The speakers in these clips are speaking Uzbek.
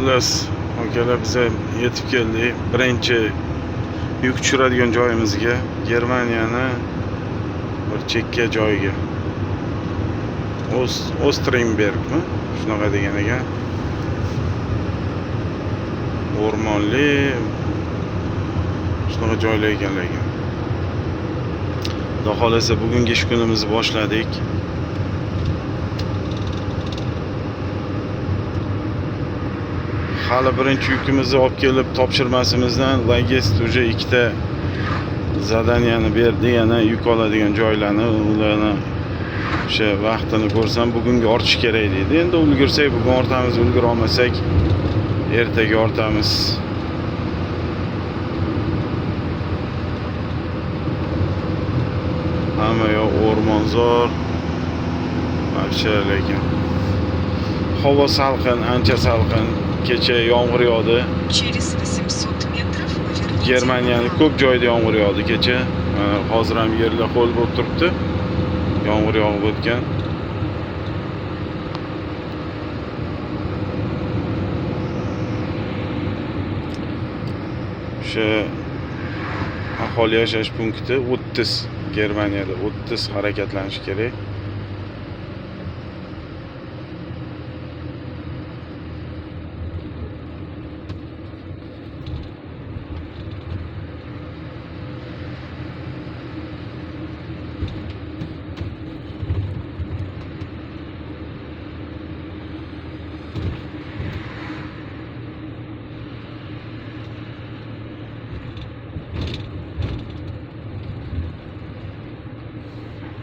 Xullas, akalar, biza yetib keldik birinchi yuk tushiradigan joyimizga, Germaniyani bir chekka joyiga. Ostrenbergmi? Shunaqa degan ekan. O'rmonli shunaqa joylar ekan lekin. Xudo xohlasa bugungi ish kunimizni boshladik. Hali birinchi yukimizni olib kelib topshirmasimizdan logist уже ikkita задания ni berdi, yana yuk oladigan joylarni, ularni o'sha vaqtini ko'rsam bugunga ortish kerak deydi. Endi ulgursak bugun ortamiz, ulgura olmasak ertaga ortamiz. Hamma yoq o'rmonzor. Вообще lekin havo salqin, ancha salqin. Kecha yomg'ir yog'di. Через 800 метров поверните Germaniyani направо. Ko'p joyda yomg'ir yog'di kecha. Mana hozir ham yerlar ho'l bo'lib turibdi. Yomg'ir yog'ib o'tgan. O'sha aholi yashash punkti 30, Germaniyada 30 harakatlanish kerak.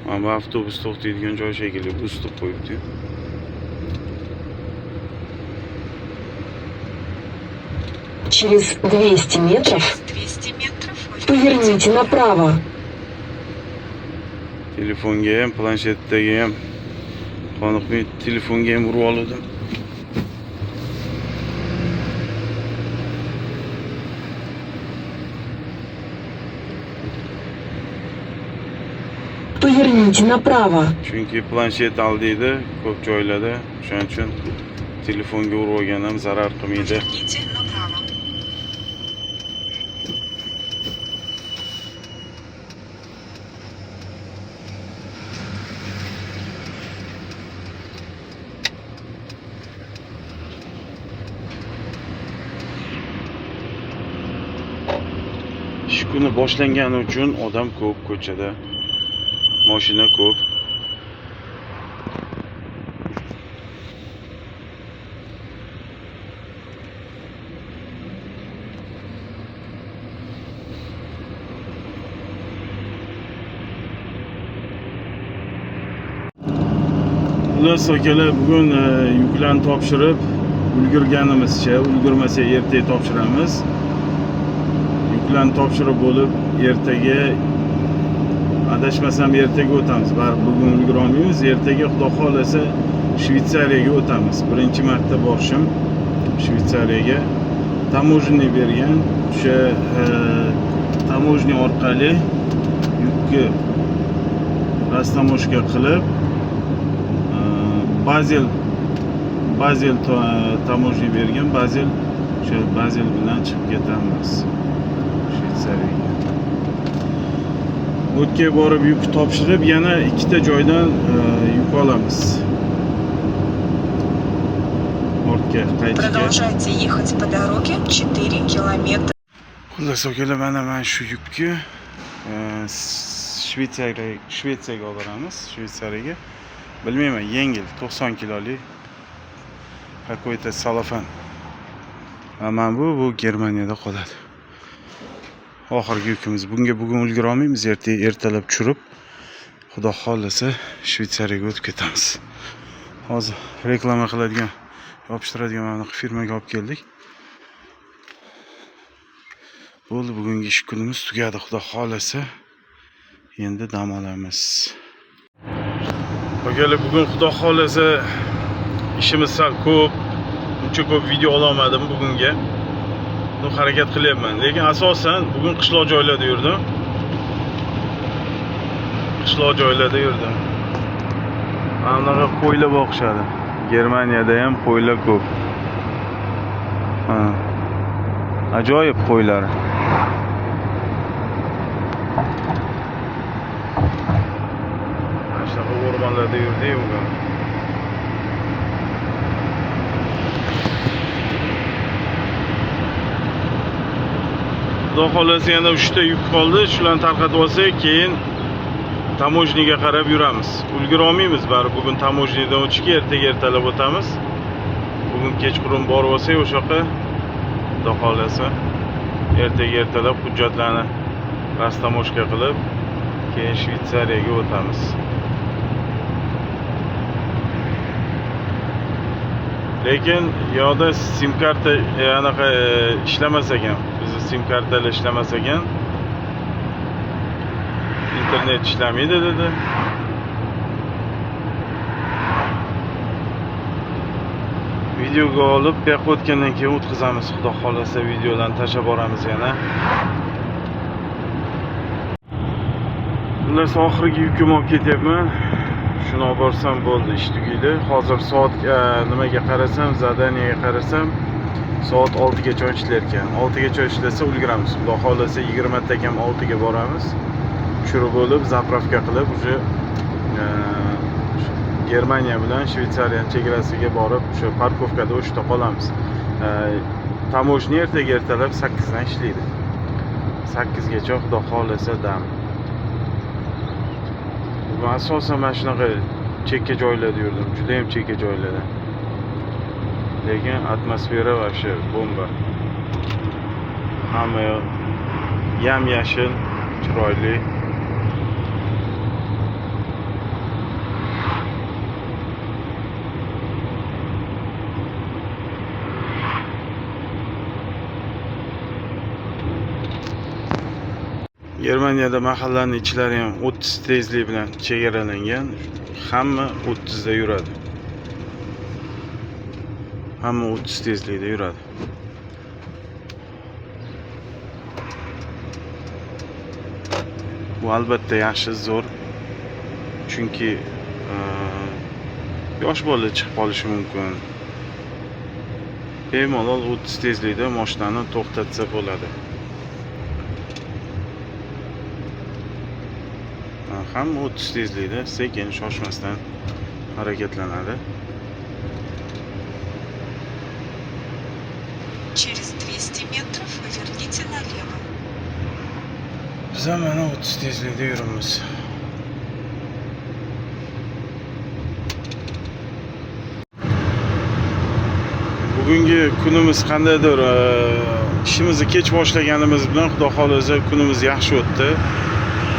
Mana bu avtobus to'xtaydigan joy shekilli, bus deb qo'yibdi. Через 200 метров Через 200 метров поверните направо. Telefonga ham, planshetdagi ham qoniqmay telefonga ham urib oldim. Поверните направо. Chunki planshet aldiydi ko'p joylarda. O'shaning uchun telefonga urib olgan ham zarar qilmaydi. Поверните направо. Ish kuni boshlangani uchun odam ko'p ko'chada. Mashina ko'p. Xullas akalar, bugun yuklarni topshirib ulgurganimizcha, ulgurmasak ertaga topshiramiz. Yuklarni topshirib bo'lib, ertaga, adashmasam ertaga o'tamiz. Baribir bugun ulgura olmaymiz. Ertaga Xudo xohlasa Shvetsariyaga o'tamiz. Birinchi marta borishim Shvetsariyaga. Таможня bergan. O'sha таможня orqali yukni растаможка qilib, Bazel таможня bergan. Bazel, o'sha Bazel bilan chiqib ketamiz Shvetsariyaga. O'tga borib yuk topshirib, yana ikkita joydan yuk olamiz. Ortga qaytishga. Продолжайте ехать по дороге 4 километра. Xullas akalar, mana shu yukni Shvetsiyaga olib boramiz. Shvetsariyaga. Bilmayman, yengil 90 kilolik какой-то salofan. Mana bu Germaniyada qoladi. Oxirgi yukimiz. Bunga bugun ulgura olmaymiz, ertaga ertalab tushirib, Xudo xohlasa Shvetsariyaga o'tib ketamiz. Hozir reklama qiladigan, yopishtiradigan mana bunaqa firmaga olib keldik. Bo'ldi, bugungi ish kunimiz tugadi, Xudo xohlasa. Endi dam olamiz. Akalar, bugun Xudo xohlasa ishimiz sal ko'p. Uncha ko'p video ololmadim bugunga. Ну, harakat qilyapman. Lekin asosan bugun qishloq joylarda yurdim. Qishloq joylarda yurdim. Mana bunaqa qo'ylar boqishadi. Germaniyada ham qo'ylar ko'p. Ha. Ajoyib qo'ylar. Mana shunaqa o'rmonlarda yurdik bugun. Xudo xohlasa, yana 3 ta yuk qoldi. Shularni tarqatib olsak, keyin таможня ga qarab yuramiz. Ulgura olmaymiz baribir bugun таможня dan o'tishga, ertaga ertalab o'tamiz. Bugun kechqurun borib olsak o'sha yoqqa, Xudo xohlasa, ertaga ertalab hujjatlarni растаможка qilib, keyin Shvetsariyaga o'tamiz. Lekin yoqda sim karta anaqa ishlamas ekan. Bizni sim kartalar ishlamas ekan. Internet ishlamaydi dedi. Videoga olib, bu yoqqa o'tgandan keyin o'tkazamiz, Xudo xohlasa, videodan tashlab boramiz yana. Xullas, oxirgi yukimni olib ketyapman. Shuni olib borsam bo'ldi, ish tugaydi. Hozir soat nimaga qarasam, задание ga qarasam, soat 6 gacha ishlar ekan. 6 gacha ishlasa ulguramiz. Xudo xohlasa, 20 ta kam 6 ga boramiz. Tushirib bo'lib, заправка qilib, уже Germaniya bilan Shvetsariya chegarasiga borib, o'sha парковка da o'sha yerda qolamiz. Таможня ertaga ertalab 8 dan ishlaydi. 8 gacha, Xudo xohlasa, dam. Bugun asosan mana shunaqa chekka joylarda yurdim, juda ham chekka joylarda. Lekin atmosfera вообще bomba. Hamma yoq yam-yashil, chiroyli. Germaniyada mahallaning ichlari ham 30 tezlik bilan chegaralangan. Hamma 30 da yuradi. Hamma 30 tezlikda yuradi. Bu albatta yaxshi, zo'r. Chunki yosh bola chiqib qolishi mumkin. Bemalol 30 tezlikda mashinani to'xtatsa bo'ladi. Ha, hamma 30 tezlikda sekin, shoshmasdan harakatlanadi. Через 200 метров поверните налево. Biz ham mana 30 tezlikda yuribmiz. Bugungi kunimiz qandaydir ishimizni kech boshlaganimiz bilan, Xudo xohlasa, kunimiz yaxshi o'tdi.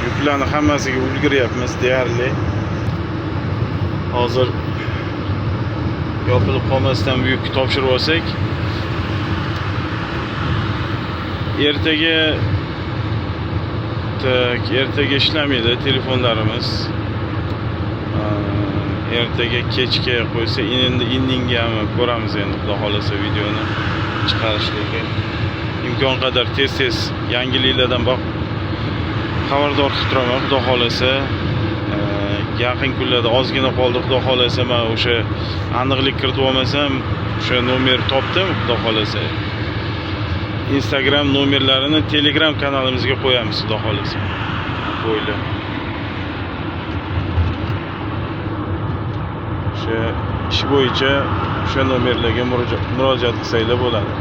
Yuklarni hammasiga ulguryapmiz deyarli. Hozir yopilib qolmasdan bu yukni topshirib olsak, ertaga, так, ertaga ishlamaydi telefonlarimiz. Ertaga kechga qo'ysa, endi indingami ko'ramiz endi, Xudo xohlasa, videoni chiqarishligi. Imkon qadar tez-tez yangiliklardan boq xabardor qilib turaman, Xudo xohlasa. Yaqin kunlarda, ozgina qoldi, Xudo xohlasa, men o'sha aniqlik kiritib olmasam, o'sha nomer topdim, Xudo xohlasa. Instagram nomerlarini Telegram kanalimizga qo'yamiz, Xudo xohlasa. Qo'ylar. O'sha ish bo'yicha o'sha nomerlarga murojaat qilsanglar bo'ladi.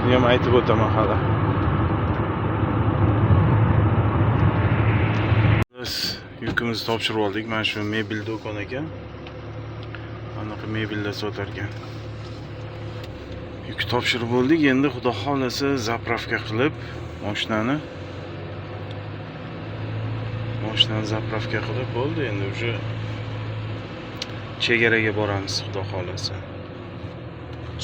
Buni ham aytib o'taman hali. Biz yukimizni topshirib oldik. Mana shu mebel do'kon ekan. Anaqa mebellar sotar ekan. Yuk topshirib bo'ldik. Endi, Xudo xohlasa, заправка qilib, mashinani заправка qilib bo'ldi. Endi уже chegaraga boramiz, Xudo xohlasa.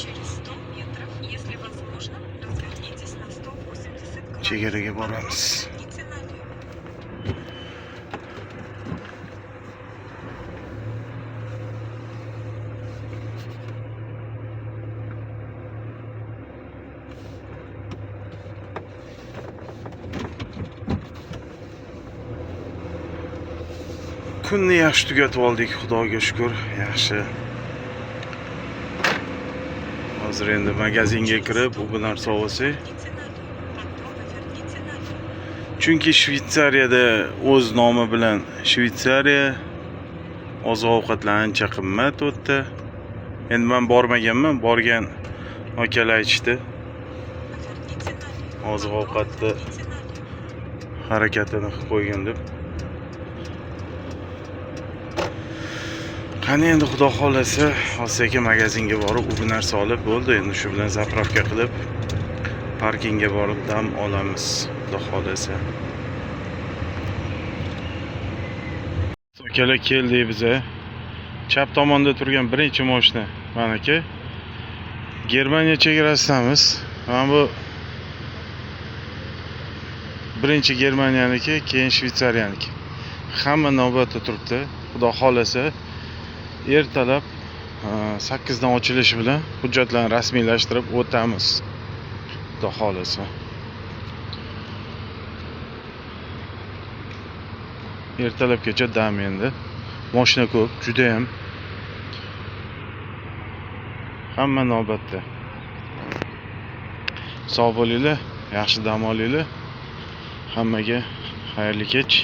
Через 100 метров, если возможно, развернитесь на 180 градусов. Chegaraga Потом boramiz. поверните налево. Kunni yaxshi tugatib oldik, Xudoga shukur, yaxshi. Hozir endi magazinga Через kirib, 100 bu narsa метров olsak. поверните налево, потом поверните налево. Chunki Shvetsariyada o'z nomi bilan Shvetsariya, oziq ovqatlar ancha qimmat u yerda. Endi man bormaganman, borgan akalar aytishdi. Поверните налево, Oziq потом ovqatni поверните налево. Harakatini qilib qo'ygan deb. Qani endi, xudo xohlasa, sekin magazinga borib, u bu narsa olib bo'ldi. Endi shu bilan заправка qilib, parkingga borib dam olamiz, xudo xohlasa. Akalar, keldik biza. Chap tomonda turgan birinchi moshina maniki. Germaniya chegarasidamiz. Mana bu birinchi Germaniyaniki, keyin Shvetsariyaniki. Hamma navbatda turibdi. Xudo xohlasa, ertalab 8 dan ochilishi bilan hujjatlarni rasmiylashtirib o'tamiz. Xudo xohlasa. Ertalabgacha dam endi. Moshina ko'p, judayam. Hamma navbatda. Sog' bo'linglar, yaxshi dam olinglar. Hammaga xayrli kech.